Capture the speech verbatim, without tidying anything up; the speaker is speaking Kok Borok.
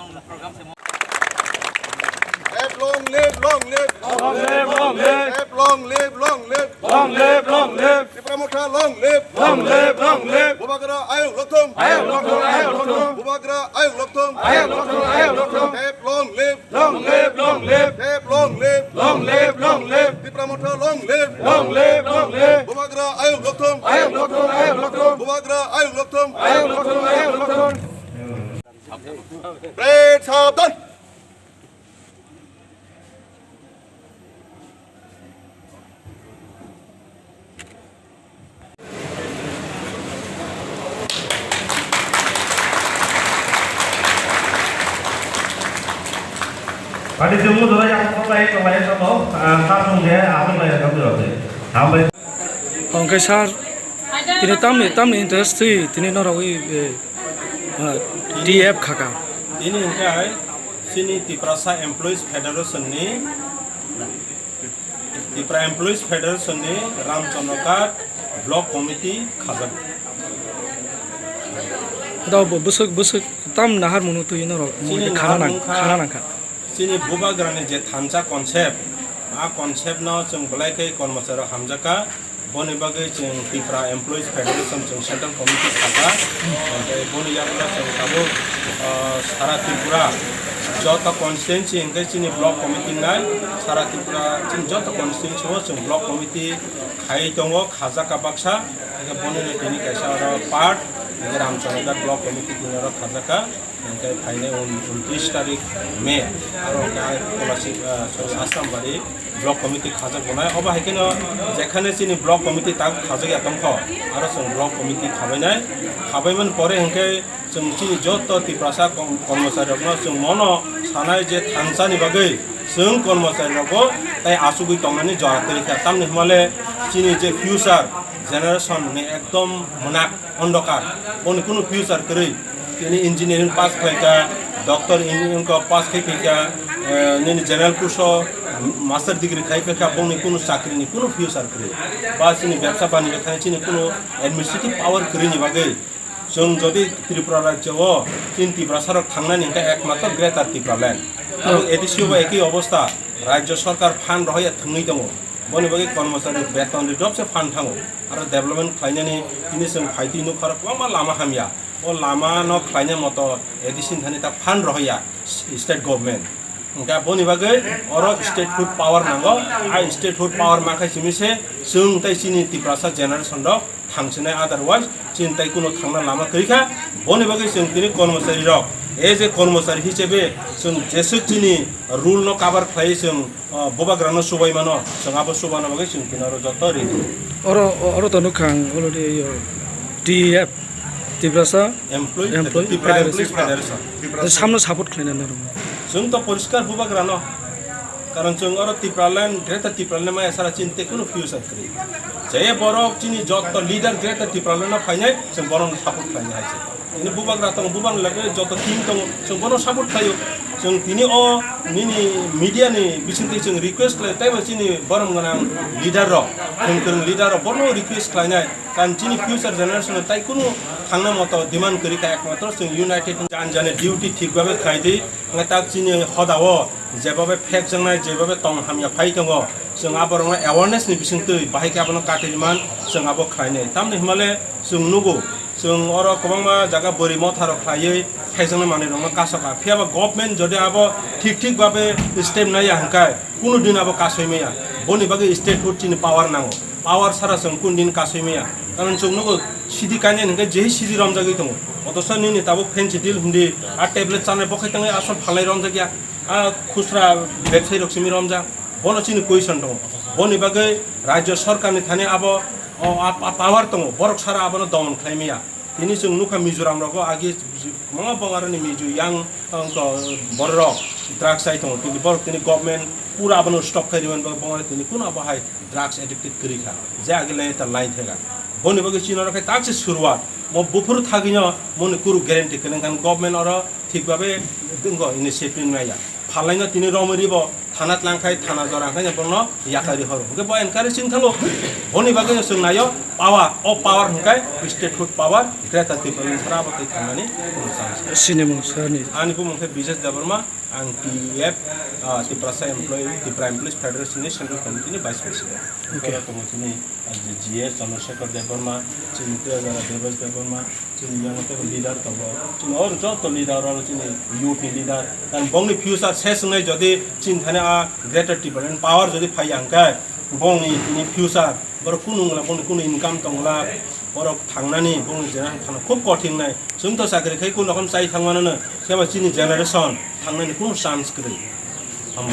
F long live, long live. Long live, long live. F long live, long live. Long live, long live. Tipra Motha long live. Long live, long live. Bubagra ayuk lokthung. Ayuk lokthung, ayuk lokthung. Bubagra ayuk lokthung. Ayuk lokthung, ayuk lokthung. F long live. Long live, long live. F long live. Long live, long live. Tipra Motha long live. Long live, long live. Bubagra ayuk lokthung. Ayuk lokthung, ayuk lokthung. Bubagra ayuk lokthung. Ayuk lokthung, ayuk lokthung. Bread sabdan. Pati chungo jora yang ko lai ko lai ko, ah, sa sung de, ah, sung lai ko jora de. Hambai. Hwnkhe sir, tini tamni, tamni interest twi tini norogwi, eh, ah, T F khaka. Tini hwnkhe hai chini Tiprasa Employees Federation ni, Tipra Employees Federation ni Ramchandra Ghat Block Committee khajak. Dao bo bwswk, bwswk tam nahar munu twi norok chini khana nang, nahar mungkha khana nangkha. Chini bubagrani je thansa concept, a concept no chwng belai khe kormochari rok hamjakha. Boni bagwi chwng Tipra Employees Federation chwng Central Committee khaka. Tei boni yagulo chwng tabuk, ah, sara Tripura joto constituency hwnkhe chini block committee nai, sara Tripura chini joto constituency o chwng block committee khai tongo, khajaka baksa. Hwnkhe boni no tini kaisa oro part, hwnkhe Ramchandra Ghat block committee tini oro khajaka. Hwnkhe phainai un-, untris tarik May, aro hwnkhe ai Kolasib, ah, sorry, Asrambari block committee khajak bonai. Obo hai kheno jekhane chini block committee tak khajak ya tongkho, aro chwng block committee khabainai. Khabaimani pore hwnkhe chwng chini joto Tiprasa kom-, kormochari rokno chwng mono sanai je thansani bagwi chwng kormochari rokbo tai achugwi tongnani jora kwrwi kha. Tamni hwnmale chini je future generation ni ekdom mwnak ondokar, boni kunu future kwrwi. Tini engineering pass khlaikha, doctor engineering ko pass khai phaikha, eh, nini general course o master degree khai phaikha, bongni kunu chakri ni kunu future kwrwi. Ba chini bebsa banija thani chini kunu administrative power kwrwi ni bagwi chwng jodi Tripura rajyo o chini Tiprasa rok thangnani hwnkhe ekmatro Greater Tipraland. Abo A D C o bo ekhi obostha, rajyo sarkar fund rohorya thwngwi tongo. Boni bagwi kormochari beton ri dopse fund thango. Aro development khlainani tini chwng phaitwi nukha oro kwbangma lama hamya. O lama no khlaina moto A D C ni thani ta fund rohorya state government. Hwnkhe boni bagwi oro statehood power nango. A statehood power mankha simi se chwng tei chini Tiprasa generation rok thangsinai, otherwise chini tai kuno thangna lama kwrwi kha. Boni bagwi chwng tini kormochari rok, as a kormochari hisabe chwng jeswk chini rule no cover khlai chwng, ah, bubagrano chubai mano, chwng abo chubana bagwi chwng tini oro joto ready. Oro, oro to nukha ang already, yo, T F, Tiprasa Employee Employee Federation. Tipra Employee Federation. Samno support khlaina narwkno. Chwng to poriskar bubagrano. Karon chwng oro Tipraland, Greater Tipraland maya sara chini tei kuno future kwrwi. Je borok chini joto leader Greater Tipraland no phainai, chwng borokno support khlainai hai se. Ini bubagra tongo, bubagra lage joto team tongo, chwng bono support khlaio. Chwng tini o nini media ni bisingtwi chwng request khlai, taibo chini borom gwnang leader rok, kwrwng kwrwng leader rok bono request khlainai. Kan chini future generation tai kunu thangna moto demand kwrwi kha, ekmatro chwng united jani jani duty thik babe khlai di. Hwnkhai tak chini hoda o jeba bai phek jangnai, jeba bai tong hamya phai tongo, chwng aborokno awareness ni bisingtwi bahai khe abono katigwi man, chwng abo khlainai. Tamni hwnmale chwng nugo, chwng oro kwbangma jaga bwrwi motha rok khlaiwi phekjaknai manwi rokno kasokha. Phiya ba government jodi abo thik thik babe step naiya hwnkhe kunu din abo kasoi maya. Boni bagwi statehood chini power nango. Power sara chwng kunu din kasoi maya. Karon chwng nugo sidi kainai hwnkhe jehi sidi romjagwi tongo. Otosa nini tabuk phensi deal hindi, a tablet chanai bokhai tangwi asol phalnai romjakya. A khusra bebsai rok simi romjak. Bono chini question tongo. Boni bagwi rajyo sarkar ni thani abo, o, a, a power tongo. Borok sara abono domon khlai maya. Tini chwng nukha Mizoram rogo agi kwbangma bongaroni Mizo yang, wngkha borok drugs chai tongo. Tini borok tini government pura abono stop khai rwmani bagwi bongarok tini kuno abo hai drugs addicted kwrwi kha. Je agi lai ta line thega. Boni bagwi chini oro khai tak se suruat. Mo buphuru thagwino moni kuru guarantee kwrwng kha government oro thik babe wngkha initiative naiya. Phalai no tini romwi ribo, thana tlang khai, thana jora khai bono yakarwi horo. Hwnkhe bo encourage wng thango. Boni bagwi no chwng naio power, o power hwnkhe statehood power, Greater Tipraland sara abo twi thangnani kono chance. Sinimung sani. Ani bumung khe Bijesh Debbarma, ang T E F, ah, Tiprasa Employee, Tipra Employees Federation ni Central Committee ni Vice President. Okay. Oro tongo chini, ah, G S Chandrasekhar Debbarma, chini Tejara Devesh Debbarma, chini yang tei leader tongo. Chini oro joto leader oro chini youth ni leader. Dan bongni future ses wngnai jodi chini thani a Greater Tipraland power jodi phai yang khe bongni tini future borok kunu wngla, bongni kunu income tongla, borok thangnani bongni jena thangna khub kothin nai. Chwng to chakri khai kunu rokom chai thangmano no, seba chini generation thangnani kunu chance kwrwi.